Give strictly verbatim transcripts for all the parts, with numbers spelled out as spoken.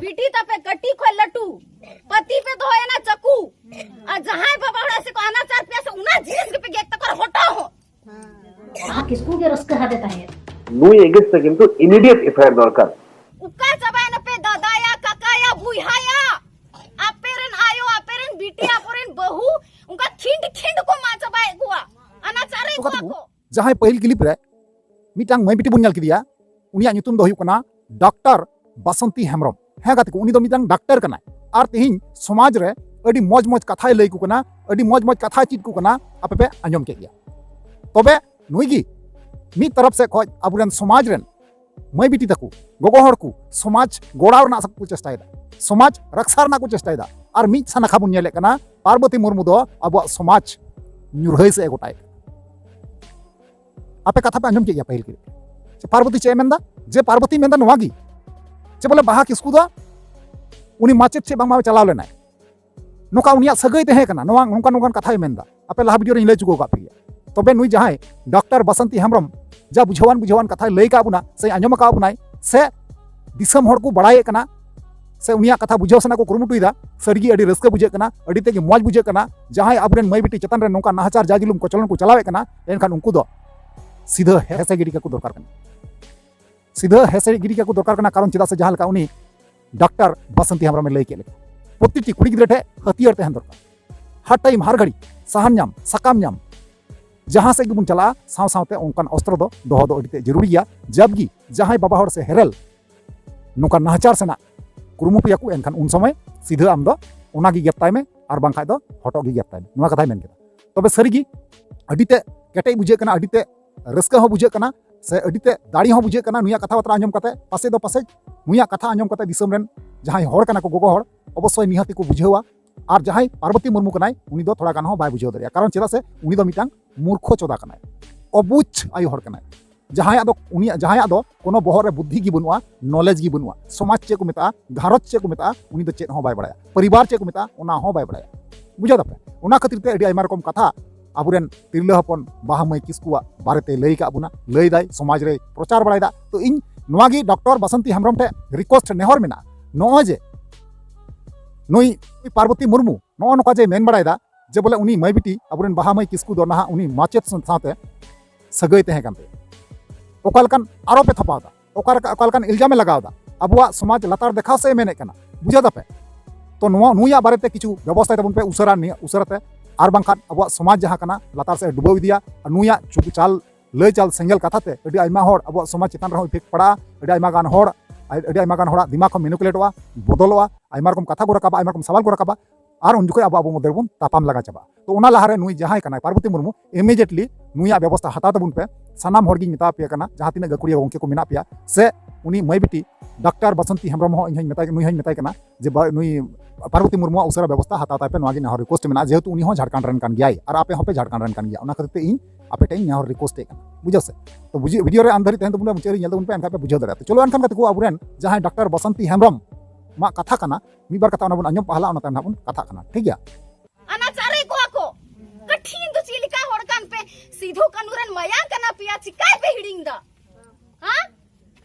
ᱵᱤᱴᱤ ᱛᱟᱯᱮ ᱠᱟᱹᱴᱤᱡ ᱠᱷᱚᱱ ᱞᱟᱹᱴᱩ, ᱯᱟᱹᱛᱤ ᱯᱮ ᱫᱚᱦᱚᱭᱮᱱᱟ ᱪᱟᱹᱠᱩ, ᱟᱨ ᱡᱟᱦᱟᱸᱭ ᱵᱟᱵᱟ ᱦᱚᱲ ᱥᱮ ᱠᱚ ᱟᱱᱟᱪᱟᱨ ᱯᱮᱭᱟ ᱥᱮ ᱚᱱᱟ ᱡᱤᱱᱤᱥ ᱜᱮᱯᱮ ᱜᱮᱫ ᱛᱟᱠᱚᱣᱟ ᱦᱚᱴᱚᱜ ᱦᱚᱸ᱾ ᱟᱨ ᱠᱤᱥᱠᱩ ᱜᱮ ᱨᱟᱹᱥᱠᱟᱹ ᱦᱟᱫᱮ ᱛᱟᱦᱮᱸᱫ᱾ ᱱᱩᱭ against ᱛᱮ ᱠᱤᱱᱛᱩ immediate F I R ᱫᱚᱨᱠᱟᱨ᱾ ᱚᱠᱟ ᱪᱟᱵᱟᱭᱮᱱᱟᱯᱮ ᱫᱟᱫᱟᱭᱟ, ᱠᱟᱠᱟᱭᱟ, ᱵᱚᱭᱦᱟᱭᱟ? ᱟᱯᱮ ᱨᱮᱱ ᱟᱭᱳ, ᱟᱯᱮ ᱨᱮᱱ ᱵᱤᱴᱤ, ᱟᱯᱮ ᱨᱮᱱ ᱵᱟᱹᱦᱩ ᱚᱱᱠᱟ ᱠᱷᱤᱸᱰ ᱠᱷᱤᱸᱰ ᱠᱚ ᱢᱟᱜ ᱪᱟᱵᱟᱭᱮᱫ ᱠᱚᱣᱟ, ᱟᱱᱟᱪᱟᱨᱮᱫ ᱠᱚᱣᱟ ᱠᱚ᱾ ᱡᱟᱦᱟᱸᱭ ᱯᱟᱹᱦᱤᱞ clip ᱨᱮ ᱢᱤᱫᱴᱟᱝ ᱢᱟᱹᱭ ᱵᱤᱴᱤ ᱵᱚᱱ ᱧᱮᱞ ᱠᱮᱫᱮᱭᱟ, ᱩᱱᱤᱭᱟᱜ ᱧᱩᱛᱩᱢ ᱫᱚ ᱦᱩᱭᱩᱜ ᱠᱟᱱᱟ ᱰᱟᱠᱛᱟᱨ ᱵᱟᱥᱚᱱᱛᱤ ᱦᱮᱢᱵᱨᱚᱢ᱾ ᱦᱮᱸ ᱜᱟᱛᱮ ᱠᱚ, ᱩᱱᱤ ᱫᱚ ᱢᱤᱫᱴᱟᱝ ᱰᱟᱠᱛᱟᱨ ᱠᱟᱱᱟᱭ᱾ ᱟᱨ ᱛᱮᱦᱮᱧ ᱥᱚᱢᱟᱡᱽ ᱨᱮ ᱟᱹᱰᱤ ᱢᱚᱡᱽ ᱢᱚᱡᱽ ᱠᱟᱛᱷᱟᱭ ᱞᱟᱹᱭ ᱠᱚ ᱠᱟᱱᱟ, ᱟᱹᱰᱤ ᱢᱚᱡᱽ ᱢᱚᱡᱽ ᱠᱟᱛᱷᱟᱭ ᱪᱮᱫ ᱠᱚ ᱠᱟᱱᱟ, ᱟᱯᱮ ᱯᱮ ᱟᱸᱡᱚᱢ ᱠᱮᱫ ᱜᱮᱭᱟ᱾ ᱛᱚᱵᱮ ᱱᱩᱭ ᱜᱮ ᱢᱤᱫ ᱛᱚᱨᱚᱯ ᱥᱮᱫ ᱠᱷᱚᱡ ᱟᱵᱚᱨᱮᱱ ᱥᱚᱢᱟᱡᱽ ᱨᱮᱱ ᱢᱟᱹᱭ ᱵᱤᱴᱤ ᱛᱟᱠᱚ, ᱜᱚᱜᱚ ᱦᱚᱲ ᱠᱚ ᱥᱚᱢᱟᱡᱽ ᱜᱚᱲᱟᱣ ᱨᱮᱱᱟᱜ ᱠᱚ ᱪᱮᱥᱴᱟᱭᱮᱫᱟ, ᱥᱚᱢᱟᱡᱽ ᱨᱟᱠᱥᱟ ᱨᱮᱱᱟᱜ ᱠᱚ ᱪᱮᱥᱴᱟᱭᱮᱫᱟ᱾ ᱟᱨ ᱢᱤᱫ ᱥᱟᱱᱟᱠᱷᱟ ᱵᱚᱱ ᱧᱮᱞᱮᱫ ᱠᱟᱱᱟ, ᱯᱟᱨᱵᱚᱛᱤ ᱢᱩᱨᱢᱩ ᱫᱚ ᱟᱵᱚᱣᱟᱜ ᱥᱚᱢᱟᱡᱽ ᱧᱩᱨᱦᱟᱹᱭ ᱥᱮᱫ ᱮ ᱜᱚᱴᱟᱭᱮᱫ ᱠᱟᱱᱟ᱾ ᱟᱯᱮ ᱠᱟᱛᱷᱟ ᱯᱮ ᱟᱸᱡᱚᱢ ᱠᱮᱫ ᱜᱮᱭᱟ ᱯᱟᱹᱦᱤᱞ ᱜᱮ, ᱥᱮ ᱯᱟᱨᱵᱚᱛᱤ ᱪᱮᱫ ᱮ ᱢᱮᱱᱫᱟ? ᱡᱮ ᱯᱟᱨᱵᱚᱛᱤ ᱢᱮᱱᱫᱟ ᱱᱚᱣᱟ ᱜᱮ, ᱡᱮ ᱵᱚᱞᱮ ᱵᱟᱦᱟ ᱠᱤᱥᱠᱩ ᱫᱚ ᱩᱱᱤ ᱢᱟᱪᱮᱫ ᱴᱷᱮᱱ ᱵᱟᱝᱢᱟ ᱪᱟᱞᱟᱣ ᱞᱮᱱᱟᱭ, ᱱᱚᱝᱠᱟ ᱩᱱᱤᱭᱟᱜ ᱥᱟᱹᱜᱟᱹᱭ ᱛᱟᱦᱮᱸ ᱠᱟᱱᱟ, ᱱᱚᱣᱟ ᱱᱚᱝᱠᱟ ᱱᱚᱝᱠᱟᱱ ᱠᱟᱛᱷᱟᱭ ᱢᱮᱱᱫᱟ᱾ ᱟᱯᱮ ᱞᱟᱦᱟ video ᱨᱮᱧ ᱞᱟᱹᱭ ᱦᱚᱪᱚ ᱟᱠᱟᱫ ᱯᱮ ᱜᱮᱭᱟ᱾ ᱛᱚᱵᱮ ᱱᱩᱭ ᱡᱟᱦᱟᱸᱭ ᱰᱟᱠᱛᱟᱨ ᱵᱟᱥᱚᱱᱛᱤ ᱦᱮᱢᱵᱨᱚᱢ ᱡᱟ ᱵᱩᱡᱷᱟᱹᱣᱟᱱ ᱵᱩᱡᱷᱟᱹᱣᱟᱱ ᱠᱟᱛᱷᱟᱭ ᱞᱟᱹᱭ ᱠᱟᱜ ᱵᱚᱱᱟ ᱥᱮ ᱟᱸᱡᱚᱢ ᱟᱠᱟᱫ ᱵᱚᱱᱟᱭ, ᱥᱮ ᱫᱤᱥᱚᱢ ᱦᱚᱲ ᱠᱚ ᱵᱟᱲᱟᱭᱮᱫ ᱠᱟᱱᱟ, ᱥᱮ ᱩᱱᱤᱭᱟᱜ ᱠᱟᱛᱷᱟ ᱵᱩᱡᱷᱟᱹᱣ ᱥᱟᱱᱟ ᱠᱚ ᱠᱩᱨᱩᱢᱩᱴᱩᱭᱮᱫᱟ, ᱥᱟᱹᱨᱤᱜᱮ ᱟᱹᱰᱤ ᱨᱟᱹᱥᱠᱟᱹ ᱵᱩᱡᱷᱟᱹᱜ ᱠᱟᱱᱟ, ᱟᱹᱰᱤ ᱛᱮᱫ ᱜᱮ ᱢᱚᱡᱽ ᱵᱩᱡᱷᱟᱹᱜ ᱠᱟᱱᱟ᱾ ᱡᱟᱦᱟᱸᱭ ᱟᱵᱚᱨᱮᱱ ᱢᱟᱹᱭ ᱵᱤᱴᱤ ᱪᱮᱛᱟᱱ ᱨᱮ ᱱᱚᱝᱠᱟ ᱱᱟᱦᱟᱪᱟᱨ ᱡᱟ ᱡᱩᱞᱩᱢ ᱠᱚᱪᱞᱚᱱ ᱠᱚ ᱪᱟᱞᱟᱣᱮᱫ ᱠᱟᱱᱟ, ᱮᱱᱠᱷᱟᱱ ᱩᱱᱠᱩ ᱫᱚ ᱥᱤᱫᱷᱟᱹ ᱦᱮᱸᱥᱮ ᱜᱤᱰᱤ ᱠᱟᱠᱚ ᱫᱚᱨᱠᱟᱨ ᱠᱟᱱᱟ᱾ ᱥᱤᱫᱷᱟᱹ ᱦᱮᱸᱥᱮ ᱜᱤᱰᱤ ᱠᱟᱠᱚ ᱫᱚᱨᱠᱟᱨ ᱠᱟᱱᱟ, ᱠᱟᱨᱚᱱ ᱪᱮᱫᱟᱜ ᱥᱮ ᱡᱟᱦᱟᱸ ᱞᱮᱠᱟ ᱩᱱᱤ ᱰᱟᱠᱛᱟᱨ ᱵᱟᱥᱚᱱᱛᱤ ᱦᱮᱢᱵᱨᱚᱢᱮ ᱞᱟᱹᱭ ᱠᱮᱫ ᱞᱮᱠᱟ, ᱯᱨᱚᱛᱤᱴᱤ ᱠᱩᱲᱤ ᱜᱤᱫᱽᱨᱟᱹ ᱴᱷᱮᱱ ᱦᱟᱹᱛᱭᱟᱹᱨ ᱛᱟᱦᱮᱱ ᱫᱚᱨᱠᱟᱨ᱾ ᱦᱟᱨ time, ᱦᱟᱨ ᱜᱷᱟᱹᱲᱤ ᱥᱟᱦᱟᱱ ᱧᱟᱢ, ᱥᱟᱠᱟᱢ ᱧᱟᱢ, ᱡᱟᱦᱟᱸ ᱥᱮᱫ ᱜᱮᱵᱚᱱ ᱪᱟᱞᱟᱜᱼᱟ, ᱥᱟᱶ ᱥᱟᱶᱛᱮ ᱚᱱᱠᱟᱱ ᱚᱥᱛᱨᱚ ᱫᱚ ᱫᱚᱦᱚ ᱫᱚ ᱟᱹᱰᱤ ᱛᱮᱫ ᱡᱟᱹᱨᱩᱲ ᱜᱮᱭᱟ᱾ ᱡᱟᱵᱜᱤ ᱡᱟᱦᱟᱸᱭ ᱵᱟᱵᱟ ᱦᱚᱲ ᱥᱮ ᱦᱮᱨᱮᱞ ᱱᱚᱝᱠᱟ ᱱᱟᱦᱟᱪᱟᱨ ᱥᱮᱱᱟᱜ ᱠᱩᱨᱩᱢᱩᱴᱩᱭᱟᱠᱚ, ᱮᱱᱠᱷᱟᱱ ᱩᱱ ᱥᱚᱢᱚᱭ ᱥᱤᱫᱷᱟᱹ ᱟᱢ ᱫᱚ ᱚᱱᱟᱜᱮ ᱜᱮᱫ ᱛᱟᱭ ᱢᱮ, ᱟᱨ ᱵᱟᱝᱠᱷᱟᱡ ᱫᱚ ᱦᱚᱴᱚᱜ ᱜᱮ ᱜᱮᱫ ᱛᱟᱭ ᱢᱮ᱾ ᱱᱚᱣᱟ ᱠᱟᱛᱷᱟᱭ ᱢᱮᱱ ᱠᱮᱫᱟ᱾ ᱛᱚᱵᱮ ᱥᱟᱹᱨᱤᱜᱮ ᱟᱹᱰᱤ ᱛᱮᱫ ᱠᱮᱴᱮᱡ ᱵᱩᱡᱷᱟᱹᱜ ᱠᱟᱱᱟ, ᱟᱹᱰᱤ ᱛᱮᱫ ᱨᱟᱹᱥᱠᱟᱹ ᱦᱚᱸ ᱵᱩᱡᱷᱟᱹᱜ ᱠᱟᱱᱟ, ᱥᱮ ᱟᱹᱰᱤ ᱛᱮᱫ ᱫᱟᱲᱮ ᱦᱚᱸ ᱵᱩᱡᱷᱟᱹᱜ ᱠᱟᱱᱟ᱾ ᱱᱩᱭᱟᱜ ᱠᱟᱛᱷᱟ ᱵᱟᱛᱨᱟ ᱟᱸᱡᱚᱢ ᱠᱟᱛᱮ, ᱯᱟᱥᱮᱡ ᱫᱚ ᱯᱟᱥᱮᱡ ᱱᱩᱭᱟᱜ ᱠᱟᱛᱷᱟ ᱟᱸᱡᱚᱢ ᱠᱟᱛᱮ ᱫᱤᱥᱚᱢ ᱨᱮᱱ ᱡᱟᱦᱟᱸᱭ ᱦᱚᱲ ᱠᱟᱱᱟ ᱠᱚ, ᱜᱚᱜᱚ ᱦᱚᱲ, ᱚᱵᱚᱥᱥᱳᱭ ᱱᱤᱦᱟᱹᱛ ᱠᱚ ᱵᱩᱡᱷᱟᱹᱣᱟ᱾ ᱟᱨ ᱡᱟᱦᱟᱸᱭ ᱯᱟᱨᱵᱚᱛᱤ ᱢᱩᱨᱢᱩ ᱠᱟᱱᱟᱭ, ᱩᱱᱤ ᱫᱚ ᱛᱷᱚᱲᱟ ᱜᱟᱱ ᱦᱚᱸ ᱵᱟᱭ ᱵᱩᱡᱷᱟᱹᱣ ᱫᱟᱲᱮᱭᱟᱜᱼᱟ, ᱠᱟᱨᱚᱱ ᱪᱮᱫᱟᱜ ᱥᱮ ᱩᱱᱤ ᱫᱚ ᱢᱤᱫᱴᱟᱝ ᱢᱩᱨᱠᱷᱚ ᱪᱚᱫᱟ ᱠᱟᱱᱟᱭ, ᱚᱵᱩᱡᱽ ᱟᱭᱳ ᱦᱚᱲ ᱠᱟᱱᱟᱭ᱾ ᱡᱟᱦᱟᱸᱭᱟᱜ ᱫᱚ, ᱩᱱᱤᱭᱟᱜ, ᱡᱟᱦᱟᱸᱭᱟᱜ ᱫᱚ ᱠᱳᱱᱳ ᱵᱚᱦᱚᱜ ᱨᱮ ᱵᱩᱫᱽᱫᱷᱤ ᱜᱮ ᱵᱟᱹᱱᱩᱜᱼᱟ, knowledge ᱜᱮ ᱵᱟᱹᱱᱩᱜᱼᱟ, ᱥᱚᱢᱟᱡᱽ ᱪᱮᱫ ᱠᱚ ᱢᱮᱛᱟᱜᱼᱟ, ᱜᱷᱟᱨᱚᱸᱡᱽ ᱪᱮᱫ ᱠᱚ ᱢᱮᱛᱟᱜᱼᱟ, ᱩᱱᱤ ᱫᱚ ᱪᱮᱫ ᱦᱚᱸ ᱵᱟᱭ ᱵᱟᱲᱟᱭᱟ, ᱯᱚᱨᱤᱵᱟᱨ ᱪᱮᱫ ᱠᱚ ᱢᱮᱛᱟᱜᱼᱟ, ᱚᱱᱟ ᱦᱚᱸ ᱵᱟᱭ ᱵᱟᱲᱟᱭᱟ᱾ ᱵᱩᱡᱷᱟᱹᱣ ᱫᱟᱯᱮ? ᱚᱱᱟ ᱠᱷᱟᱹᱛᱤᱨ ᱛᱮ ᱟᱹᱰᱤ ᱟᱭᱢᱟ ᱨᱚᱠᱚᱢ ᱠᱟᱛᱷᱟ ᱟᱵᱚᱨᱮᱱ ᱛᱤᱨᱞᱟᱹ ᱦᱚᱯᱚᱱ ᱵᱟᱦᱟ ᱢᱟᱹᱭ ᱠᱤᱥᱠᱩᱣᱟᱜ ᱵᱟᱨᱮᱛᱮ ᱞᱟᱹᱭ ᱠᱟᱜ ᱵᱚᱱᱟ, ᱞᱟᱹᱭ ᱫᱟᱭ, ᱥᱚᱢᱟᱡᱽ ᱨᱮ ᱯᱨᱚᱪᱟᱨ ᱵᱟᱲᱟᱭᱮᱫᱟ᱾ ᱛᱚ ᱤᱧ ᱱᱚᱣᱟ ᱜᱮ ᱰᱚᱠᱴᱚᱨ ᱵᱟᱥᱚᱱᱛᱤ ᱦᱮᱢᱵᱨᱚᱢ ᱴᱷᱮᱱ request, ᱱᱮᱦᱚᱨ ᱢᱮᱱᱟᱜᱼᱟ, ᱱᱚᱜᱼᱚᱭ ᱡᱮ ᱱᱩᱭ ᱯᱟᱨᱵᱚᱛᱤ ᱢᱩᱨᱢᱩ ᱱᱚᱜᱼᱚ ᱱᱚᱝᱠᱟ ᱡᱮ ᱢᱮᱱ ᱵᱟᱲᱟᱭᱮᱫᱟ ᱡᱮ ᱵᱚᱞᱮ ᱩᱱᱤ ᱢᱟᱹᱭ ᱵᱤᱴᱤ, ᱟᱵᱚᱨᱮᱱ ᱵᱟᱦᱟ ᱢᱟᱹᱭ ᱠᱤᱥᱠᱩ ᱫᱚ ᱱᱟᱦᱟᱜ ᱩᱱᱤ ᱢᱟᱪᱮᱫ ᱥᱟᱶᱛᱮ ᱥᱟᱹᱜᱟᱹᱭ ᱛᱟᱦᱮᱸ ᱠᱟᱱ ᱛᱟᱭᱟ᱾ ᱚᱠᱟ ᱞᱮᱠᱟᱱ ᱟᱨᱚᱯ ᱮ ᱛᱷᱟᱯᱟᱣ ᱮᱫᱟ, ᱚᱠᱟ ᱞᱮᱠᱟ, ᱚᱠᱟ ᱞᱮᱠᱟᱱ ᱤᱞᱡᱟᱢ ᱮ ᱞᱟᱜᱟᱣ ᱮᱫᱟ, ᱟᱵᱚᱣᱟᱜ ᱥᱚᱢᱟᱡᱽ ᱞᱟᱛᱟᱨ ᱫᱮᱠᱷᱟᱣ ᱥᱮᱫ ᱮ ᱢᱮᱱᱮᱫ ᱠᱟᱱᱟ, ᱵᱩᱡᱷᱟᱹᱣ ᱫᱟᱯᱮ? ᱛᱚ ᱱᱚᱣᱟ, ᱱᱩᱭᱟᱜ ᱵᱟᱨᱮᱛᱮ ᱠᱤᱪᱷᱩ ᱵᱮᱵᱚᱥᱛᱷᱟᱭ ᱛᱟᱵᱚᱱ ᱯᱮ ᱩᱥᱟᱹᱨᱟ, ᱱᱤᱭᱟᱹ ᱩᱥᱟᱹᱨᱟ ᱛᱮ, ᱟᱨ ᱵᱟᱝᱠᱷᱟᱱ ᱟᱵᱚᱣᱟᱜ ᱥᱚᱢᱟᱡᱽ ᱡᱟᱦᱟᱸ ᱠᱟᱱᱟ ᱞᱟᱛᱟᱨ ᱥᱮᱫ ᱮ ᱰᱩᱵᱟᱹᱣ ᱤᱫᱤᱭᱟ᱾ ᱟᱨ ᱱᱩᱭᱟᱜ ᱪᱩ-, ᱪᱟᱞ, ᱞᱟᱹᱭ ᱪᱟᱞ ᱥᱮᱸᱜᱮᱞ ᱠᱟᱛᱷᱟ ᱛᱮ ᱟᱹᱰᱤ ᱟᱭᱢᱟ ᱦᱚᱲ ᱟᱵᱚᱣᱟᱜ ᱥᱚᱢᱟᱡᱽ ᱪᱮᱛᱟᱱ ᱨᱮᱦᱚᱸ ᱤᱯᱷᱮᱠᱴ ᱯᱟᱲᱟᱜᱼᱟ, ᱟᱹᱰᱤ ᱟᱭᱢᱟ ᱜᱟᱱ ᱦᱚᱲ, ᱟᱹᱰᱤ ᱟᱭᱢᱟ ᱜᱟᱱ ᱦᱚᱲᱟᱜ ᱫᱤᱢᱟᱜᱽ ᱦᱚᱸ ᱢᱮᱱᱩᱯᱩᱞᱮᱴᱚᱜᱼᱟ, ᱵᱚᱫᱚᱞᱚᱜᱼᱟ, ᱟᱭᱢᱟ ᱨᱚᱠᱚᱢ ᱠᱟᱛᱷᱟ ᱠᱚ ᱨᱟᱠᱟᱵᱟ, ᱟᱭᱢᱟ ᱨᱚᱠᱚᱢ ᱥᱟᱣᱟᱞ ᱠᱚ ᱨᱟᱠᱟᱵᱟ᱾ ᱟᱨ ᱩᱱ ᱡᱚᱠᱷᱚᱱ ᱟᱵᱚ, ᱟᱵᱚ ᱢᱚᱫᱽᱫᱷᱮ ᱨᱮᱵᱚᱱ ᱛᱟᱯᱟᱢ ᱞᱟᱜᱟ ᱪᱟᱵᱟᱜᱼᱟ᱾ ᱛᱚ ᱚᱱᱟ ᱞᱟᱦᱟᱨᱮ ᱱᱩᱭ ᱡᱟᱦᱟᱸᱭ ᱠᱟᱱᱟᱭ ᱯᱟᱨᱵᱚᱛᱤ ᱢᱩᱨᱢᱩ, ᱤᱢᱤᱰᱤᱭᱮᱴᱞᱤ ᱱᱩᱭᱟᱜ ᱵᱮᱵᱚᱥᱛᱷᱟ ᱦᱟᱛᱟᱣ ᱛᱟᱵᱚᱱ ᱯᱮ᱾ ᱥᱟᱱᱟᱢ ᱦᱚᱲ ᱜᱤᱧ ᱢᱮᱛᱟ ᱯᱮᱭᱟ ᱠᱟᱱᱟ, ᱡᱟᱦᱟᱸ ᱛᱤᱱᱟᱹᱜ ᱜᱟᱹᱠᱷᱩᱲᱤᱭᱟᱹ ᱜᱚᱢᱠᱮ ᱠᱚ ᱢᱮᱱᱟᱜ ᱯᱮᱭᱟ, ᱥᱮ ᱩᱱᱤ ᱢᱟᱹᱭ ᱵᱤᱴᱤ ᱰᱟᱠᱛᱟᱨ ᱵᱟᱥᱚᱱᱛᱤ ᱦᱮᱢᱵᱨᱚᱢ ᱦᱚᱸ ᱤᱧ ᱦᱚᱸᱧ ᱢᱮᱛᱟᱭ, ᱱᱩᱭ ᱦᱚᱸᱧ ᱢᱮᱛᱟᱭ ᱠᱟᱱᱟ ᱡᱮ ᱵᱟ-, ᱱᱩᱭ ᱯᱟᱨᱵᱚᱛᱤ ᱢᱩᱨᱢᱩᱣᱟᱜ ᱩᱥᱟᱹᱨᱟ ᱵᱮᱵᱚᱥᱛᱷᱟ ᱦᱟᱛᱟᱣ ᱛᱟᱭ ᱯᱮ, ᱱᱚᱣᱟ ᱜᱮ ᱱᱮᱦᱚᱨ ᱨᱤᱠᱣᱮᱥᱴ ᱢᱮᱱᱟᱜᱼᱟ, ᱡᱮᱦᱮᱛᱩ ᱩᱱᱤ ᱦᱚᱸ ᱡᱷᱟᱲᱠᱷᱚᱸᱰ ᱨᱮᱱ ᱠᱟᱱ ᱜᱮᱭᱟᱭ ᱟᱨ ᱟᱯᱮ ᱦᱚᱸᱯᱮ ᱡᱷᱟᱲᱠᱷᱚᱸᱰ ᱨᱮᱱ ᱠᱟᱱ ᱜᱮᱭᱟ᱾ ᱚᱱᱟ ᱠᱷᱟᱹᱛᱤᱨ ᱛᱮ ᱤᱧ ᱟᱯᱮ ᱴᱷᱮᱱ ᱤᱧ ᱱᱮᱦᱚᱨ ᱨᱤᱠᱣᱮᱥᱴ ᱮᱫ ᱠᱟᱱᱟ, ᱵᱩᱡᱷᱟᱹᱣ ᱥᱮ? ᱛᱚ ᱵᱩᱡᱷᱟᱹᱣ, ᱵᱷᱤᱰᱤᱭᱳ ᱨᱮ ᱟᱱᱫᱷᱟᱨᱤ ᱛᱟᱦᱮᱱ ᱛᱟᱵᱚᱱ ᱯᱮ, ᱢᱩᱪᱟᱹᱫ ᱨᱮ ᱧᱮᱞ ᱛᱟᱵᱚᱱ ᱯᱮ, ᱮᱱᱠᱷᱟᱱ ᱯᱮ ᱵᱩᱡᱷᱟᱹᱣ ᱫᱟᱲᱮᱭᱟᱜᱼᱟ᱾ ᱛᱚ ᱪᱚᱞᱚ ᱮᱱᱠᱷᱟᱱ ᱜᱟᱛᱮ ᱠᱚ, ᱟᱵᱚᱨᱮᱱ ᱡᱟᱦᱟᱸᱭ ᱰᱟᱠᱛᱟᱨ ᱵᱟᱥᱚᱱᱛᱤ ᱦᱮᱢᱵᱨᱚᱢ ᱢᱟ ᱠᱟᱛᱷᱟ ᱠᱟᱱᱟ, ᱢᱤᱫ ᱵᱟᱨ ᱠᱟᱛᱷᱟ ᱚᱱᱟ ᱵᱚᱱ ᱟᱸᱡᱚᱢ ᱯᱟᱦᱞᱟ, ᱚᱱᱟ ᱛᱟᱭᱚᱢ ᱱᱟᱦᱟᱜ ᱵᱚᱱ ᱠᱟᱛᱷᱟᱜ ᱠᱟᱱᱟ, ᱴᱷᱤᱠ ᱜᱮᱭᱟ? ᱟᱱᱟᱪᱟᱨᱮ ᱠᱚᱣᱟ ᱠᱚ᱾ ᱠᱟᱹᱴᱷᱤᱱ ᱫᱚ ᱪᱮᱫ ᱞᱮᱠᱟ ᱦᱚᱲ ᱠᱟᱱ ᱯᱮ? ᱥᱤᱫᱷᱩ ᱠᱟᱹᱱᱩ ᱨᱮᱱ ᱢᱟᱭᱟᱝ ᱠᱟᱱᱟ ᱯᱮᱭᱟ, ᱪᱤᱠᱟᱭ ᱯᱮ ᱦᱤᱲᱤᱧ ᱫᱟ? ᱦᱮᱸ?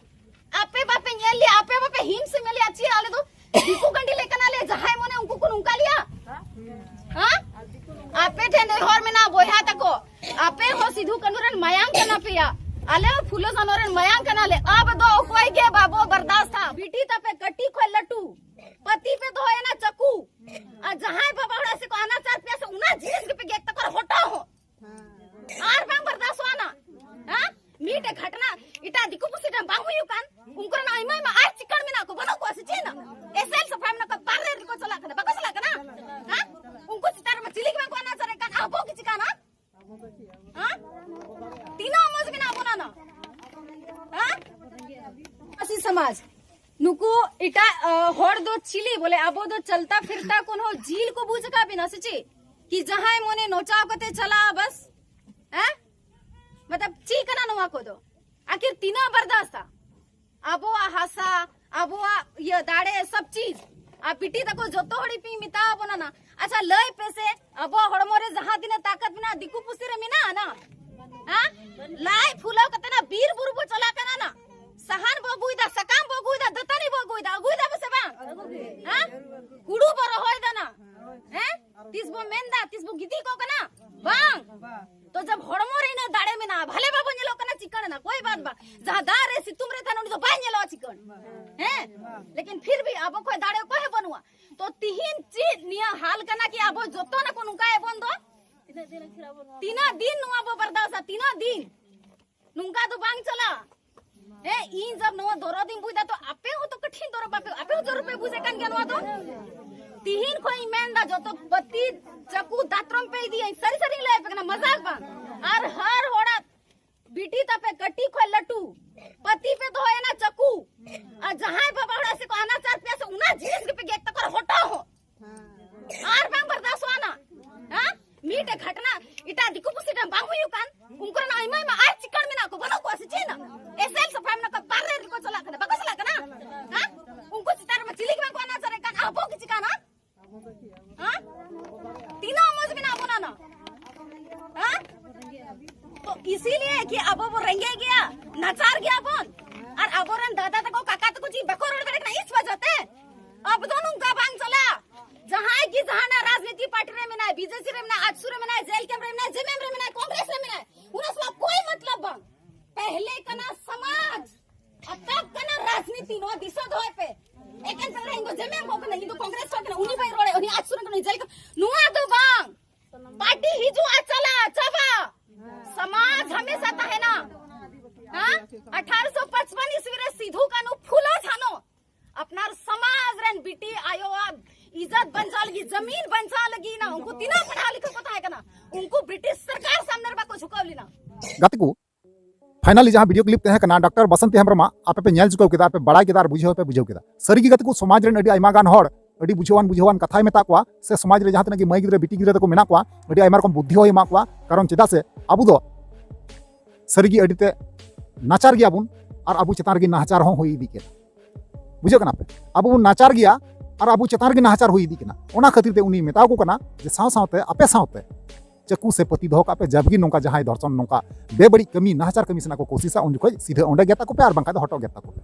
ᱟᱯᱮ ᱵᱟᱯᱮ ᱧᱮᱞ ᱞᱮᱭᱟ, ᱟᱯᱮ ᱵᱟᱯᱮ ᱦᱤᱢᱥ ᱧᱮᱞ ᱞᱮᱭᱟ, ᱪᱮᱫ ᱟᱞᱮ ᱫᱚ ᱫᱤᱠᱩ ᱜᱟᱹᱰᱤ ᱞᱮ ᱠᱟᱱᱟᱞᱮ, ᱡᱟᱦᱟᱸᱭ ᱢᱚᱱᱮ ᱩᱱᱠᱩ ᱠᱚ ᱱᱚᱝᱠᱟ ᱞᱮᱭᱟ? ᱦᱮᱸ? ᱟᱯᱮ ᱴᱷᱮᱱ ᱱᱮᱦᱚᱨ ᱢᱮᱱᱟᱜᱼᱟ ᱵᱚᱭᱦᱟ ᱛᱟᱠᱚ, ᱟᱯᱮ ᱦᱚᱸ ᱥᱤᱫᱷᱩ ᱠᱟᱹᱱᱩ ᱨᱮᱱ ᱢᱟᱭᱟᱝ ᱠᱟᱱᱟ ᱯᱮᱭᱟ, ᱟᱞᱮ ᱦᱚᱸ ᱯᱷᱩᱞᱳ ᱡᱷᱟᱱᱚ ᱨᱮᱱ ᱢᱟᱭᱟᱝ ᱠᱟᱱᱟᱞᱮ᱾ ᱟᱵ ᱫᱚ ᱚᱠᱚᱭ ᱜᱮ ᱵᱟᱵᱚ ᱵᱟᱨᱫᱟᱥᱛᱟ᱾ ᱵᱤᱴᱤ ᱛᱟᱯᱮ ᱠᱟᱹᱴᱤᱡ ᱠᱷᱚᱱ ᱞᱟᱹᱴᱩ, ᱯᱟᱹᱛᱤ ᱯᱮ ᱫᱚᱦᱚᱭᱮᱱᱟ ᱪᱟᱹᱠᱩ, ᱟᱨ ᱡᱟᱦᱟᱸᱭ ᱵᱟᱵᱟ ᱦᱚᱲ ᱥᱮ ᱠᱚ ᱟᱱᱟᱪᱟᱨ ᱯᱮᱭᱟ ᱥᱮ ᱚᱱᱟ ᱡᱤᱱᱤᱥ ᱜᱮᱯᱮ ᱜᱮᱫ ᱛᱟᱠᱚ ᱦᱚᱴᱚᱜ ᱦᱚᱸ᱾ ᱟᱨ ᱵᱟᱝ ᱵᱟᱨᱫᱟᱥᱚᱜᱼᱟ ᱱᱟ᱾ ᱦᱮᱸ? ᱢᱤᱫᱴᱮᱡ ᱜᱷᱟᱴᱱᱟ ᱮᱴᱟᱜ ᱫᱤᱠᱩ ᱯᱩᱥᱤ ᱴᱷᱮᱱ ᱵᱟᱝ ᱦᱩᱭᱩᱜ ᱠᱟᱱ, ᱩᱱᱠᱩ ᱨᱮᱱ ᱟᱭᱢᱟ ᱟᱭᱢᱟ ᱟᱨ ᱪᱤᱠᱟᱹᱲ ᱢᱮᱱᱟᱜ ᱠᱚ, ᱵᱟᱹᱱᱩᱜ ᱠᱚᱣᱟ ᱥᱮ ᱪᱮᱫ? ᱮᱥᱮᱞ ᱥᱟᱯᱷᱟᱭ ᱢᱮᱱᱟᱜ ᱠᱚᱣᱟ, ᱵᱟᱨᱦᱮ ᱨᱮᱠᱚ ᱪᱟᱞᱟᱜ ᱠᱟᱱᱟ, ᱵᱟᱠᱚ ᱪᱟᱞᱟᱜ ᱠᱟᱱᱟ? ᱦᱮᱸ? ᱩᱱᱠᱩ ᱪᱮᱛᱟᱱ ᱨᱮᱢᱟ ᱪᱤᱞᱤ ᱜᱮ ᱵᱟᱝ ᱠᱚ ᱟᱱᱟᱪᱟᱨᱮ ᱠᱟᱱ, ᱟᱵᱚ ᱜᱮ ᱪᱤᱠᱟᱹᱱᱟ? ᱦᱮᱸ? ᱛᱤᱱᱟᱹᱜ ᱢᱚᱡᱽ ᱢᱮᱱᱟᱜ ᱵᱚᱱᱟ ᱱᱟ? ᱦᱮᱸ? ᱟᱹᱫᱤᱵᱟᱹᱥᱤ ᱥᱚᱢᱟᱡᱽ, ᱱᱩᱠᱩ ᱮᱴᱟᱜ, ᱟ, ᱦᱚᱲ ᱫᱚ ᱪᱤᱞᱤ ᱵᱚᱞᱮ, ᱟᱵᱚ ᱫᱚ ᱪᱟᱞᱛᱟ ᱯᱷᱤᱨᱛᱟ ᱠᱚ ᱦᱚᱸ ᱡᱤᱞ ᱠᱚ ᱵᱩᱡᱽ ᱟᱠᱟᱫ ᱵᱮᱱᱟ ᱥᱮ ᱪᱮᱫ? ᱠᱤ ᱡᱟᱦᱟᱸᱭ ᱢᱚᱱᱮ ᱱᱚᱪᱟᱣ ᱠᱟᱛᱮ ᱪᱟᱞᱟᱜᱼᱟ ᱵᱟᱥ? ᱦᱮᱸ? ᱢᱚᱛᱞᱚᱵ ᱪᱮᱫ ᱠᱟᱱᱟ ᱱᱚᱣᱟ ᱠᱚᱫᱚ? ᱟᱹᱠᱷᱤᱨ ᱛᱤᱱᱟᱹᱜ ᱵᱟᱨᱫᱟᱥᱛᱟ? ᱟᱵᱚᱣᱟᱜ ᱦᱟᱥᱟ, ᱟᱵᱚᱣᱟᱜ ᱤᱭᱟᱹ ᱫᱟᱲᱮ, ᱥᱚᱵ ᱪᱤᱡ᱾ ᱟᱨ ᱵᱤᱴᱤ ᱛᱟᱠᱚ ᱡᱚᱛᱚ ᱦᱚᱲ ᱤᱧ ᱢᱮᱛᱟ ᱵᱚᱱᱟ ᱱᱟ, ᱟᱪᱪᱷᱟ ᱞᱟᱹᱭ ᱯᱮ ᱥᱮ, ᱟᱵᱚᱣᱟᱜ ᱦᱚᱲᱢᱚ ᱨᱮ ᱡᱟᱦᱟᱸ ᱛᱤᱱᱟᱹᱜ ᱛᱟᱠᱟᱛ ᱢᱮᱱᱟᱜᱼᱟ, ᱫᱤᱠᱩ ᱯᱩᱥᱤ ᱨᱮ ᱢᱮᱱᱟᱜᱼᱟ ᱱᱟ? ᱦᱮᱸ? ᱞᱟᱡ ᱯᱷᱩᱞᱟᱹᱣ ᱠᱟᱛᱮ ᱱᱟ ᱵᱤᱨ ᱵᱩᱨᱩ ᱵᱚ ᱪᱟᱞᱟᱜ ᱠᱟᱱᱟ ᱱᱟ, ᱥᱟᱦᱟᱱ ᱵᱚ ᱟᱹᱜᱩᱭᱮᱫᱟ, ᱥᱟᱠᱟᱢ ᱵᱚ ᱟᱹᱜᱩᱭᱮᱫᱟ, ᱫᱟᱹᱛᱟᱹᱱᱤ ᱵᱚ ᱟᱹᱜᱩᱭᱮᱫᱟ, ᱟᱹᱜᱩᱭᱮᱫᱟ ᱵᱚ ᱥᱮ ᱵᱟᱝ? ᱦᱮᱸ? ᱦᱩᱲᱩ ᱵᱚ ᱨᱚᱦᱚᱭ ᱫᱟ ᱱᱟ? ᱦᱮᱸ? ᱛᱤᱥ ᱵᱚ ᱢᱮᱱᱫᱟ, ᱛᱤᱥ ᱵᱚ ᱜᱤᱛᱤᱡ ᱠᱚᱜ ᱠᱟᱱᱟ? ᱵᱟᱝ᱾ ᱛᱚ ᱡᱟᱵ ᱦᱚᱲᱢᱚ ᱨᱮ ᱤᱱᱟᱹ ᱫᱟᱲᱮ ᱢᱮᱱᱟᱜᱼᱟ, ᱵᱷᱟᱞᱮ ᱵᱟᱵᱚ ᱧᱮᱞᱚᱜ ᱠᱟᱱᱟ ᱪᱤᱠᱟᱹᱲ ᱮᱱᱟ, ᱠᱳᱭ ᱵᱟᱛ ᱵᱟ᱾ ᱡᱟᱦᱟᱸ ᱫᱟᱜ ᱨᱮ ᱥᱤᱛᱩᱝ ᱨᱮ ᱛᱟᱦᱮᱱ ᱩᱱᱤ ᱫᱚ ᱵᱟᱭ ᱧᱮᱞᱚᱜᱼᱟ ᱪᱤᱠᱟᱹᱲ᱾ ᱦᱮᱸ? ᱞᱮᱠᱤᱱ ᱯᱷᱤᱨ ᱵᱷᱤ ᱟᱵᱚ ᱠᱷᱚᱡ ᱫᱟᱲᱮ ᱚᱠᱚᱭ ᱦᱚᱸ ᱵᱟᱹᱱᱩᱜᱼᱟ᱾ ᱛᱚ ᱛᱤᱦᱤᱧ ᱪᱮᱫ ᱱᱤᱭᱟᱹ ᱦᱟᱞ ᱠᱟᱱᱟ ᱠᱤ ᱟᱵᱚ ᱡᱚᱛᱚ ᱱᱟᱠᱚ ᱱᱚᱝᱠᱟ ᱮᱵᱚᱱ ᱫᱚ? ᱛᱤᱱᱟᱹᱜ ᱫᱤᱱ ᱱᱚᱣᱟ ᱵᱚ ᱵᱟᱨᱫᱟᱥᱟ? ᱛᱤᱱᱟᱹᱜ ᱫᱤᱱ? ᱱᱚᱝᱠᱟ ᱫᱚ ᱵᱟᱝ ᱪᱟᱞᱟᱜᱼᱟ᱾ ᱦᱮᱸ, ᱤᱧ ᱡᱟᱵ ᱱᱚᱣᱟ ᱫᱚᱨᱚᱫ ᱤᱧ ᱵᱩᱡ ᱫᱟ, ᱛᱚ ᱟᱯᱮ ᱦᱚᱸ ᱛᱚ ᱠᱟᱴᱷᱤᱱ ᱫᱚᱨᱚᱫ ᱵᱟᱯᱮ, ᱟᱯᱮ ᱦᱚᱸ ᱡᱚᱨᱩᱨ ᱯᱮ ᱵᱩᱡᱮ ᱠᱟᱱ ᱜᱮᱭᱟ ᱱᱚᱣᱟ ᱫᱚ᱾ ᱛᱤᱦᱤᱧ ᱠᱷᱚᱱ ᱤᱧ ᱢᱮᱱ ᱫᱟ, ᱡᱚᱛᱚ ᱯᱟᱹᱛᱤ, ᱪᱟᱹᱠᱩ, ᱫᱟᱛᱨᱚᱢ ᱯᱮ ᱤᱫᱤᱭᱟ᱾ ᱤᱧ ᱥᱟᱹᱨᱤ ᱥᱟᱹᱨᱤᱧ ᱞᱟᱹᱭ ᱟᱯᱮ ᱠᱟᱱᱟ, ᱢᱟᱡᱟᱠ ᱵᱟᱝ᱾ ᱟᱨ ᱦᱟᱨ ᱦᱚᱲᱟᱜ ᱵᱤᱴᱤ ᱛᱟᱯᱮ ᱠᱟᱹᱴᱤᱡ ᱠᱷᱚᱱ ᱞᱟᱹᱴᱩ ᱯᱟᱹᱛᱤ ᱯᱮ ᱫᱚᱦᱚᱭᱟ ᱱᱟ ᱪᱟᱹᱠᱩ, ᱟᱨ ᱡᱟᱦᱟᱸᱭ ᱵᱟᱵᱟ ᱦᱚᱲ ᱥᱮ ᱠᱚ ᱟᱱᱟᱪᱟᱨ ᱯᱮᱭᱟ ᱥᱮ ᱚᱱᱟ ᱡᱤᱱᱤᱥ ᱜᱮᱯᱮ ᱜᱮᱫ ᱛᱟᱠᱚ ᱦᱚᱴᱚᱜ ᱦᱚᱸ᱾ ᱟᱨ ᱵᱟᱝ ᱵᱟᱨᱫᱟᱥᱚᱜᱼᱟ ᱱᱟ᱾ ᱦᱮᱸ? ᱢᱤᱫᱴᱮᱡ ᱜᱷᱟᱴᱱᱟ ᱮᱴᱟᱜ ᱫᱤᱠᱩ ᱯᱩᱥᱤ ᱴᱷᱮᱱ ᱵᱟᱝ ᱦᱩᱭᱩᱜ ᱠᱟᱱ, ᱩᱱᱠᱩ ᱨᱮᱱ ᱟᱭᱢᱟ ᱟᱭᱢᱟ ᱟᱨ ᱪᱤᱠᱟᱹᱲ ᱢᱮᱱᱟᱜ ᱠᱚ, ᱵᱟᱹᱱᱩᱜ ᱠᱚᱣᱟ ᱥᱮ ᱪᱮᱫ? ᱮᱥᱮᱞ ᱥᱟᱯᱷᱟ ᱢᱮᱱᱟᱜ ᱠᱚᱣᱟ, ᱵᱟᱨᱦᱮ ᱨᱮᱠᱚ ᱪᱟᱞᱟᱜ ᱠᱟᱱᱟ, ᱵᱟᱠᱚ ᱪᱟᱞᱟᱜ ᱠᱟᱱᱟ? ᱦᱮᱸ? ᱩᱱᱠᱩ ᱪᱮᱛᱟᱱ ᱨᱮᱢᱟ ᱪᱤᱞᱤ ᱜᱮ ᱵᱟᱝ ᱠᱚ ᱟᱱᱟᱪᱟᱨᱮᱫ ᱠᱟᱱ, ᱟᱵᱚ ᱜᱮ ᱪᱤᱠᱟᱹᱱᱟ? ᱦᱮᱸ? ᱛᱤᱱᱟᱹᱜ ᱢᱚᱡᱽ ᱢᱮᱱᱟᱜ ᱵᱚᱱᱟ ᱱᱟ? ᱦᱮᱸ? ᱛᱚ ᱤᱥᱤᱞᱤᱭᱮ ᱠᱤ ᱟᱵᱚ ᱵᱚ ᱨᱮᱸᱜᱮᱡ ᱜᱮᱭᱟ, ᱱᱟᱪᱟᱨ ᱜᱮᱭᱟ ᱵᱚᱱ, ᱟᱨ ᱟᱵᱚᱨᱮᱱ ᱫᱟᱫᱟ ᱛᱟᱠᱚ, ᱠᱟᱠᱟ ᱛᱟᱠᱚ ᱪᱮᱫ ᱵᱟᱠᱚ ᱨᱚᱲ ᱫᱟᱲᱮᱭᱟᱜ ᱠᱟᱱᱟ, ᱤᱥ ᱣᱟᱡᱟ ᱛᱮ? ᱟᱵᱚ ᱫᱚ ᱱᱚᱝᱠᱟ ᱵᱟᱝ ᱪᱟᱞᱟᱜᱼᱟ᱾ ᱡᱟᱦᱟᱸᱭ ᱜᱮ ᱡᱟᱦᱟᱱᱟᱜ ᱨᱟᱡᱽᱱᱤᱛᱤ ᱯᱟᱨᱴᱤ ᱨᱮ ᱢᱮᱱᱟᱭ, ᱵᱤᱡᱮᱯᱤ ᱨᱮ ᱢᱮᱱᱟᱭ, ᱟᱡᱥᱩ ᱨᱮ ᱢᱮᱱᱟᱭ, ᱡᱮ ᱮᱞ ᱠᱮ ᱮᱢ ᱨᱮ ᱢᱮᱱᱟᱭ, ᱡᱮ ᱮᱢ ᱮᱢ ᱨᱮ ᱢᱮᱱᱟᱭ, ᱠᱚᱝᱜᱨᱮᱥ ᱨᱮ ᱢᱮᱱᱟᱭ, ᱩᱱᱟ ᱥᱟᱞᱟᱜ ᱠᱳᱭ ᱢᱚᱛᱞᱚᱵ ᱵᱟᱝ᱾ ᱯᱮᱦᱞᱮ ᱠᱟᱱᱟ ᱥᱚᱢᱟᱡᱽ, ᱟᱨ ᱛᱟᱵ ᱠᱟᱱᱟ ᱨᱟᱡᱽᱱᱤᱛᱤ᱾ ᱱᱚᱣᱟ ᱫᱤᱥᱟᱹ ᱫᱚᱦᱚᱭ ᱯᱮ᱾ ᱮᱠᱮᱱ ᱯᱮᱦᱞᱮ ᱤᱧ ᱫᱚ ᱡᱮ ᱮᱢ ᱮᱢ ᱠᱚ ᱠᱟᱱᱟ, ᱤᱧ ᱫᱚ ᱠᱚᱝᱜᱨᱮᱥ ᱠᱚ ᱠᱟᱱᱟ, ᱩᱱᱤ ᱵᱟᱭ ᱨᱚᱲᱮ, ᱩᱱᱤ ᱟᱡᱥᱩ ᱨᱮ ᱠᱟᱱᱟ, ᱡᱮ ᱮᱞ ᱠᱮ ᱮᱢ᱾ ᱱᱚᱣᱟ ᱫᱚ ᱵᱟᱝ᱾ ᱯᱟᱨᱴᱤ ᱦᱤᱡᱩᱜᱼᱟ, ᱪᱟᱞᱟᱜᱼᱟ, ᱪᱟᱵᱟ᱾ ᱥᱚᱢᱟᱡᱽ ᱦᱟᱢᱮᱥᱟ ᱛᱟᱦᱮᱱᱟ᱾ ᱦᱮᱸ? ᱟᱴᱷᱟᱨᱚᱥᱚ ᱯᱟᱸᱪᱯᱟᱱ ᱤᱥᱣᱤ ᱨᱮ ᱥᱤᱫᱷᱩ, ᱠᱟᱹᱱᱦᱩ, ᱯᱷᱩᱞᱳ, ᱡᱷᱟᱱᱳ ᱟᱯᱱᱟᱨ ᱥᱚᱢᱟᱡᱽ ᱨᱮᱱ ᱵᱤᱴᱤ ᱟᱭᱳᱣᱟᱜ ᱤᱡᱽᱡᱚᱛ ᱵᱟᱧᱪᱟᱣ ᱞᱟᱹᱜᱤᱫ, ᱡᱟᱢᱤᱱ ᱵᱟᱧᱪᱟᱣ ᱞᱟᱹᱜᱤᱫ ᱱᱟ, ᱩᱱᱠᱩ ᱛᱤᱱᱟᱹᱜ ᱯᱟᱲᱦᱟᱣ ᱞᱤᱠᱷᱟᱹ ᱠᱚ ᱛᱟᱦᱮᱸ ᱠᱟᱱᱟ, ᱩᱱᱠᱩ ᱵᱨᱤᱴᱤᱥ ᱥᱚᱨᱠᱟᱨ ᱥᱟᱢᱱᱮ ᱨᱮ ᱵᱟᱠᱚ ᱡᱷᱩᱠᱟᱹᱣ ᱞᱮᱱᱟ᱾ ᱜᱟᱛᱮ ᱠᱚ, finally ᱡᱟᱦᱟᱸ video clip ᱛᱟᱦᱮᱸ ᱠᱟᱱᱟ ᱰᱟᱠᱛᱟᱨ ᱵᱟᱥᱚᱱᱛᱤ ᱦᱮᱢᱵᱨᱚᱢᱟᱜ ᱟᱯᱮ ᱯᱮ ᱧᱮᱞ ᱪᱩᱠᱟᱹᱣ ᱠᱮᱫᱟ, ᱟᱯᱮ ᱵᱟᱲᱟᱭ ᱠᱮᱫᱟ ᱟᱨ ᱵᱩᱡᱷᱟᱹᱣ ᱯᱮ ᱵᱩᱡᱷᱟᱹᱣ ᱠᱮᱫᱟ᱾ ᱥᱟᱹᱨᱤ ᱜᱮ ᱜᱟᱛᱮ ᱠᱚ, ᱥᱚᱢᱟᱡᱽ ᱨᱮᱱ ᱟᱹᱰᱤ ᱟᱭᱢᱟ ᱜᱟᱱ ᱦᱚᱲ ᱟᱹᱰᱤ ᱵᱩᱡᱷᱟᱹᱣᱟᱱ ᱵᱩᱡᱷᱟᱹᱣᱟᱱ ᱠᱟᱛᱷᱟᱭ ᱢᱮᱛᱟ ᱠᱚᱣᱟ, ᱥᱮ ᱥᱚᱢᱟᱡᱽ ᱨᱮ ᱡᱟᱦᱟᱸ ᱛᱤᱱᱟᱹᱜ ᱜᱮ ᱢᱟᱹᱭ ᱜᱤᱫᱽᱨᱟᱹ ᱵᱤᱴᱤ ᱜᱤᱫᱽᱨᱟᱹ ᱛᱟᱠᱚ ᱢᱮᱱᱟᱜ ᱠᱚᱣᱟ, ᱟᱹᱰᱤ ᱟᱭᱢᱟ ᱨᱚᱠᱚᱢ ᱵᱩᱫᱽᱫᱷᱤ ᱦᱚᱸᱭ ᱮᱢᱟ ᱠᱚᱣᱟ᱾ ᱠᱟᱨᱚᱱ ᱪᱮᱫᱟᱜ ᱥᱮ ᱟᱵᱚ ᱫᱚ ᱥᱟᱹᱨᱤ ᱜᱮ ᱟᱹᱰᱤ ᱛᱮ ᱱᱟᱪᱟᱨ ᱜᱮᱭᱟ ᱵᱚᱱ, ᱟᱨ ᱟᱵᱚ ᱪᱮᱛᱟᱱ ᱨᱮᱜᱮ ᱱᱟᱦᱟᱪᱟᱨ ᱦᱚᱸ ᱦᱩᱭ ᱤᱫᱤᱜ ᱠᱟᱱᱟ᱾ ᱵᱩᱡᱷᱟᱹᱜ ᱠᱟᱱᱟ ᱯᱮ? ᱟᱵᱚ ᱵᱚᱱ ᱱᱟᱪᱟᱨ ᱜᱮᱭᱟ ᱟᱨ ᱟᱵᱚ ᱪᱮᱛᱟᱱ ᱨᱮᱜᱮ ᱱᱟᱦᱟᱪᱟᱨ ᱦᱩᱭ ᱤᱫᱤᱜ ᱠᱟᱱᱟ᱾ ᱚᱱᱟ ᱠᱷᱟᱹᱛᱤᱨ ᱛᱮ ᱩᱱᱤ ᱢᱮᱛᱟ ᱠᱚ ᱠᱟᱱᱟ ᱡᱮ ᱥᱟᱶ ᱥᱟᱶᱛᱮ ᱟᱯᱮ ᱥᱟᱶᱛᱮ ᱪᱟᱹᱠᱩ ᱥᱮ ᱯᱟᱹᱛᱤ ᱫᱚᱦᱚ ᱠᱟᱜ ᱯᱮ᱾ ᱡᱟᱵᱜᱮ ᱱᱚᱝᱠᱟ ᱡᱟᱦᱟᱸᱭ ᱫᱷᱚᱨᱥᱚᱱ, ᱱᱚᱝᱠᱟ ᱵᱮᱵᱟᱹᱲᱤᱡ ᱠᱟᱹᱢᱤ, ᱱᱟᱦᱟᱪᱟᱨ ᱠᱟᱹᱢᱤ ᱥᱟᱱᱟ ᱠᱚ ᱠᱳᱥᱤᱥᱟ, ᱩᱱ ᱡᱚᱠᱷᱚᱡ ᱥᱤᱫᱷᱟᱹ ᱚᱸᱰᱮ ᱜᱮᱫ ᱛᱟᱠᱚ ᱯᱮ, ᱟᱨ ᱵᱟᱝᱠᱷᱟᱱ ᱫᱚ ᱦᱚᱴᱚᱜ ᱜᱮᱫ ᱛᱟᱠᱚ ᱯᱮ᱾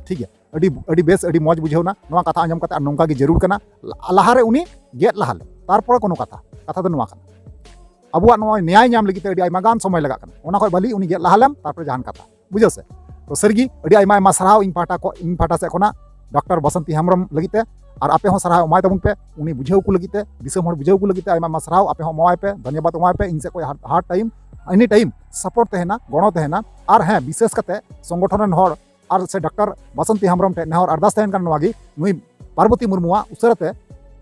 ᱴᱷᱤᱠ ᱜᱮᱭᱟ? ᱟᱹᱰᱤ, ᱟᱹᱰᱤ ᱵᱮᱥ, ᱟᱹᱰᱤ ᱢᱚᱡᱽ ᱵᱩᱡᱷᱟᱹᱣᱱᱟ ᱱᱚᱣᱟ ᱠᱟᱛᱷᱟ ᱟᱸᱡᱚᱢ ᱠᱟᱛᱮ᱾ ᱟᱨ ᱱᱚᱝᱠᱟ ᱜᱮ ᱡᱟᱹᱨᱩᱲ ᱠᱟᱱᱟ, ᱞᱟ-, ᱞᱟᱦᱟᱨᱮ ᱩᱱᱤ ᱜᱮᱫ ᱞᱟᱦᱟ ᱞᱮᱢ, ᱛᱟᱨᱯᱚᱨᱮ ᱠᱳᱱᱳ ᱠᱟᱛᱷᱟ᱾ ᱠᱟᱛᱷᱟ ᱫᱚ ᱱᱚᱣᱟ ᱠᱟᱱᱟ, ᱟᱵᱚᱣᱟᱜ ᱱᱚᱣᱟ ᱱᱮᱭᱟᱭ ᱧᱟᱢ ᱞᱟᱹᱜᱤᱫ ᱛᱮ ᱟᱹᱰᱤ ᱟᱭᱢᱟ ᱜᱟᱱ ᱥᱚᱢᱚᱭ ᱞᱟᱜᱟᱜ ᱠᱟᱱᱟ, ᱚᱱᱟ ᱠᱷᱚᱱ ᱵᱷᱟᱞᱤ ᱩᱱᱤ ᱜᱮᱫ ᱞᱟᱦᱟ ᱞᱮᱢ, ᱛᱟᱨᱯᱚᱨᱮ ᱡᱟᱦᱟᱱ ᱠᱟᱛᱷᱟ᱾ ᱵᱩᱡᱷᱟᱹᱣ ᱥᱮ? ᱛᱚ ᱥᱟᱹᱨᱤᱜᱮ ᱟᱹᱰᱤ ᱟᱭᱢᱟ ᱟᱭᱢᱟ ᱥᱟᱨᱦᱟᱣ ᱤᱧ ᱯᱟᱦᱴᱟ ᱠᱚ, ᱤᱧ ᱯᱟᱦᱴᱟ ᱥᱮᱫ ᱠᱷᱚᱱᱟᱜ ᱰᱚᱠᱴᱚᱨ ᱵᱟᱥᱚᱱᱛᱤ ᱦᱮᱢᱵᱨᱚᱢ ᱞᱟᱹᱜᱤᱫ ᱛᱮ᱾ ᱟᱨ ᱟᱯᱮ ᱦᱚᱸ ᱥᱟᱨᱦᱟᱣ ᱮᱢᱟᱭ ᱛᱟᱵᱚᱱ ᱯᱮ, ᱩᱱᱤ ᱵᱩᱡᱷᱟᱹᱣ ᱠᱚ ᱞᱟᱹᱜᱤᱫ ᱛᱮ, ᱫᱤᱥᱚᱢ ᱦᱚᱲ ᱵᱩᱡᱷᱟᱹᱣ ᱠᱚ ᱞᱟᱹᱜᱤᱫ ᱛᱮ ᱟᱭᱢᱟ ᱟᱭᱢᱟ ᱥᱟᱨᱦᱟᱣ᱾ ᱟᱯᱮ ᱦᱚᱸ ᱮᱢᱟᱣᱟᱭ ᱯᱮ, ᱫᱷᱚᱱᱭᱚᱵᱟᱫ ᱮᱢᱟᱣᱟᱭ ᱯᱮ᱾ ᱤᱧ ᱥᱮᱫ ᱠᱷᱚᱱ ᱦᱟᱨ, ᱦᱟᱨ ᱴᱟᱭᱤᱢ, ᱮᱱᱤ ᱴᱟᱭᱤᱢ ᱥᱟᱯᱳᱨᱴ ᱛᱟᱦᱮᱱᱟ, ᱜᱚᱲᱚ ᱛᱟᱦᱮᱱᱟ᱾ ᱟᱨ ᱦᱮᱸ, ᱵᱤᱥᱮᱥ ᱠᱟᱛᱮ ᱥᱚᱝᱜᱚᱴᱷᱚᱱ ᱨᱮᱱ ᱦᱚᱲ ᱟᱨ ᱥᱮ ᱰᱚᱠᱴᱚᱨ ᱵᱟᱥᱚᱱᱛᱤ ᱦᱮᱢᱵᱨᱚᱢ ᱴᱷᱮᱱ ᱱᱮᱦᱚᱨ ᱟᱨᱫᱟᱥ ᱛᱟᱦᱮᱱ ᱠᱟᱱᱟ ᱱᱚᱣᱟ ᱜᱮ, ᱱᱩᱭ ᱯᱟᱨᱵᱚᱛᱤ ᱢᱩᱨᱢᱩᱣᱟᱜ ᱩᱥᱟᱹᱨᱟ ᱛᱮ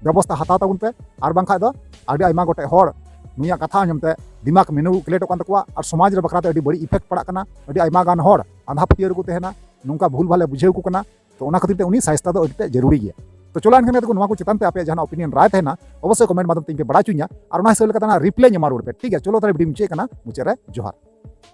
ᱵᱮᱵᱚᱥᱛᱷᱟ ᱦᱟᱛᱟᱣ ᱛᱟᱵᱚᱱ ᱯᱮ, ᱟᱨ ᱵᱟᱝᱠᱷᱟᱡ ᱫᱚ ᱟᱹᱰᱤ ᱟᱭᱢᱟ ᱜᱚᱴᱮᱡ ᱦᱚᱲ ᱱᱩᱭᱟᱜ ᱠᱟᱛᱷᱟ ᱟᱸᱡᱚᱢ ᱛᱮ ᱫᱤᱢᱟᱜᱽ ᱢᱮᱱᱩᱠᱩᱞᱮᱴᱚᱜ ᱠᱟᱱ ᱛᱟᱠᱚᱣᱟ, ᱟᱨ ᱥᱚᱢᱟᱡᱽ ᱨᱮ ᱵᱟᱠᱷᱨᱟ ᱛᱮ ᱟᱹᱰᱤ ᱵᱟᱹᱲᱤᱡ ᱤᱯᱷᱮᱠᱴ ᱯᱟᱲᱟᱜ ᱠᱟᱱᱟ᱾ ᱟᱹᱰᱤ ᱟᱭᱢᱟ ᱜᱟᱱ ᱦᱚᱲ ᱟᱸᱫᱷᱟ ᱯᱟᱹᱛᱭᱟᱹᱣ ᱨᱮᱠᱚ ᱛᱟᱦᱮᱱᱟ, ᱱᱚᱝᱠᱟ ᱵᱷᱩᱞ ᱵᱷᱟᱞᱮ ᱵᱩᱡᱷᱟᱹᱣ ᱠᱚ ᱠᱟᱱᱟ᱾ ᱛᱚ ᱚᱱᱟ ᱠᱷᱟᱹᱛᱤᱨ ᱛᱮ ᱩᱱᱤ ᱥᱟᱭᱥᱛᱟ ᱫᱚ ᱟᱹᱰᱤ ᱛᱮᱫ ᱡᱟᱹᱨᱩᱨᱤ ᱜᱮᱭᱟ᱾ ᱛᱚ ᱪᱚᱞᱚ ᱮᱱᱠᱷᱟᱱ ᱜᱟᱛᱮ ᱠᱚ, ᱱᱚᱣᱟ ᱠᱚ ᱪᱮᱛᱟᱱ ᱛᱮ ᱟᱯᱮᱭᱟᱜ ᱡᱟᱦᱟᱱᱟᱜ ᱚᱯᱤᱱᱤᱭᱚᱱ ᱨᱟᱭ ᱛᱟᱦᱮᱱᱟ, ᱚᱵᱚᱥᱥᱳᱭ ᱠᱚᱢᱮᱱᱴ ᱢᱟᱫᱽᱫᱷᱚᱢ ᱛᱮ ᱤᱧ ᱯᱮ ᱵᱟᱲᱟᱭ ᱦᱚᱪᱚᱧᱟ, ᱟᱨ ᱚᱱᱟ ᱦᱤᱥᱟᱹᱵ ᱞᱮᱠᱟᱛᱮ ᱱᱟᱜ ᱨᱤᱯᱞᱟᱭ ᱤᱧ ᱮᱢᱟ ᱨᱩᱣᱟᱹᱲ ᱯᱮ᱾ ᱴᱷᱤᱠ ᱜᱮᱭᱟ, ᱪᱚᱞᱚ ᱛᱟᱦᱞᱮ ᱵᱷᱤᱰᱤᱭᱳ ᱢᱩᱪᱟᱹᱫ ᱠᱟᱱᱟ, ᱢᱩᱪᱟᱹᱫ ᱨᱮ ᱡᱚᱦᱟᱨ᱾